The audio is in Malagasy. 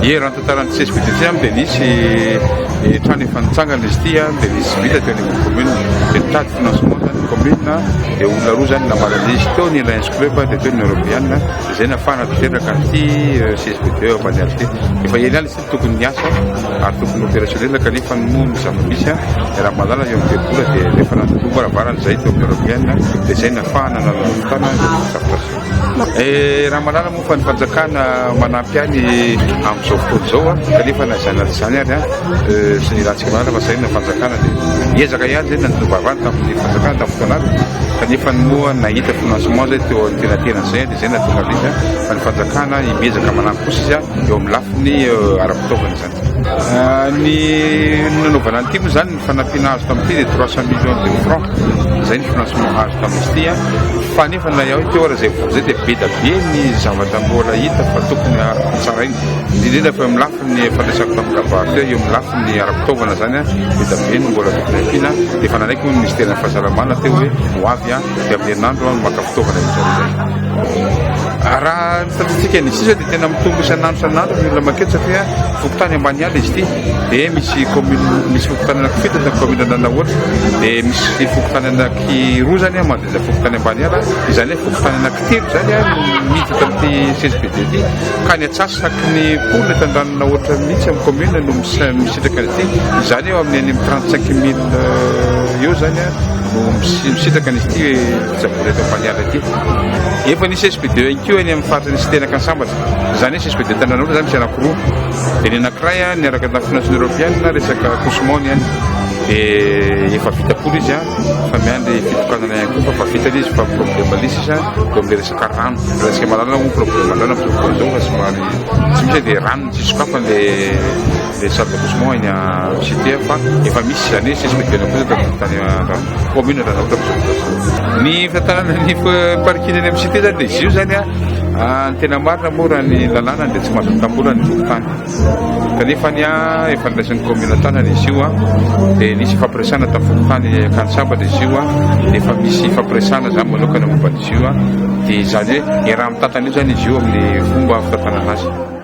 Ie, raha ny tantaran'ny CSBDT dia nisy trano efa nitsangana izy ity dia nisy vita teo anivon'ny commune. Dia nitady financement zany ny commune dia olona roa zany namaly an'izy teo ny Lions Club dia teo ny Europeana izay nafahana tanteraka an'ity CSBD Ambaniala ity. Efa ela ihany izy ity tokony niasa ary tokony opérationnel kanefa moa ny zava-misy raha mahalala eo amin'ny telo-bola dia efa nandoa-baravarana izay teo amin'ny Europeana dia izay nafahana nanolo-tana ireo fotodrafitrasa. Eh, raha malala moa fa ny fanjakana manampy ahy amin'izao fotoana izao a, kanefa na izany na tsy izany ary a, eh, sy ny ratsika malala fa zay ny fanjakana dia niezaka ihany zay nandoa-bavany tamin'ny fanjakana tamin'ny fotoana avy, kanefa ny moa nahita financement zay teo antenantenany zay dia zay nahatonga an'izy a, fa ny fanjakana miezaka manampy kosa izy a eo amin'ny lafiny eh, ara-pitaovana izany. Ah, ny nanaovana an'ity moa izany ny fanampiana azo tamin'ity dia 300 millions de francs izay ny financement azo tamin'izy ity a. Fa nefa na eo teo ara izay vola izay dia be da be ny zavatra mbola hita fa tokony hatsaraina, indrindra fa eo amin'ny lafiny efa resako tamin'ny kabary teo, eo amin'ny lafiny ara-pitaovana izany a, be da be no mbola tokony ampiana. Dia efa nanaiky moa ny minisiteran'ny fahasalamana teo hoe ho avy a, dia amin'ny herinandro aho no maka fitaovana amin'izao izay. Raha ny statistique ny sisa dia tena mitombo isan'andro isan'andro ny olona mankeny satria fokontany Ambaniala izy ity dia misy commune misy fokontany anankifito eto amin'ny commune Andranahoatra dia misy fokontany anankiroa zany a manodidina fokontany Ambaniala izany hoe fokontany anankitelo zany a no miditra eto amin'ity CSBD ity ka ny antsasaky ny mponina eto Andranonahoatra mihitsy amin'ny commune no misitraka an'ity izany eo amin'ny any amin'ny 35 mille eo zany a no misitraka an'izy ity fitsaboana eto Ambaniala ity. Efa nisy SPDE ihany koa eny amin'ny faritra nisy tena Akanisambatra. Izany hoe SPDE Tananarivo izany misy anankiroa. Dia ny anankiray niaraka tamin'ny financement européenne resaka accouchement ny any. Dia efa vita koa izy fa miandry fitokanana ihany koa fa efa vita izy fa problème ilay sisa eo amin'ilay resaka rano. Raha isika mahalala moa problème rano amin'izao fotoana izao fa somary tsy misy dia rano tsy sokafana ilay Le salle d'accouchement eny cité fa efa misy izany hoe CSPD kosa tany tany Andrano commune Andranohitra amin'izao fotoana izao. Ny fitantanana ny parking eny amin'ny cité zany dia izy io zany a ny tena marina moa raha ny lalàna dia tsy mahazo mitambola ny fokontany kanefa ny a efa niraisin'ny commune tanana izy io a dia nisy fampiresana tamin'ny fokontany Akany Sambatra izy io a dia efa misy fampiresana zany manokana momba an'izy io a dia izany hoe iaraha-mitantana io zany izy io amin'ny fomba fitantanana azy.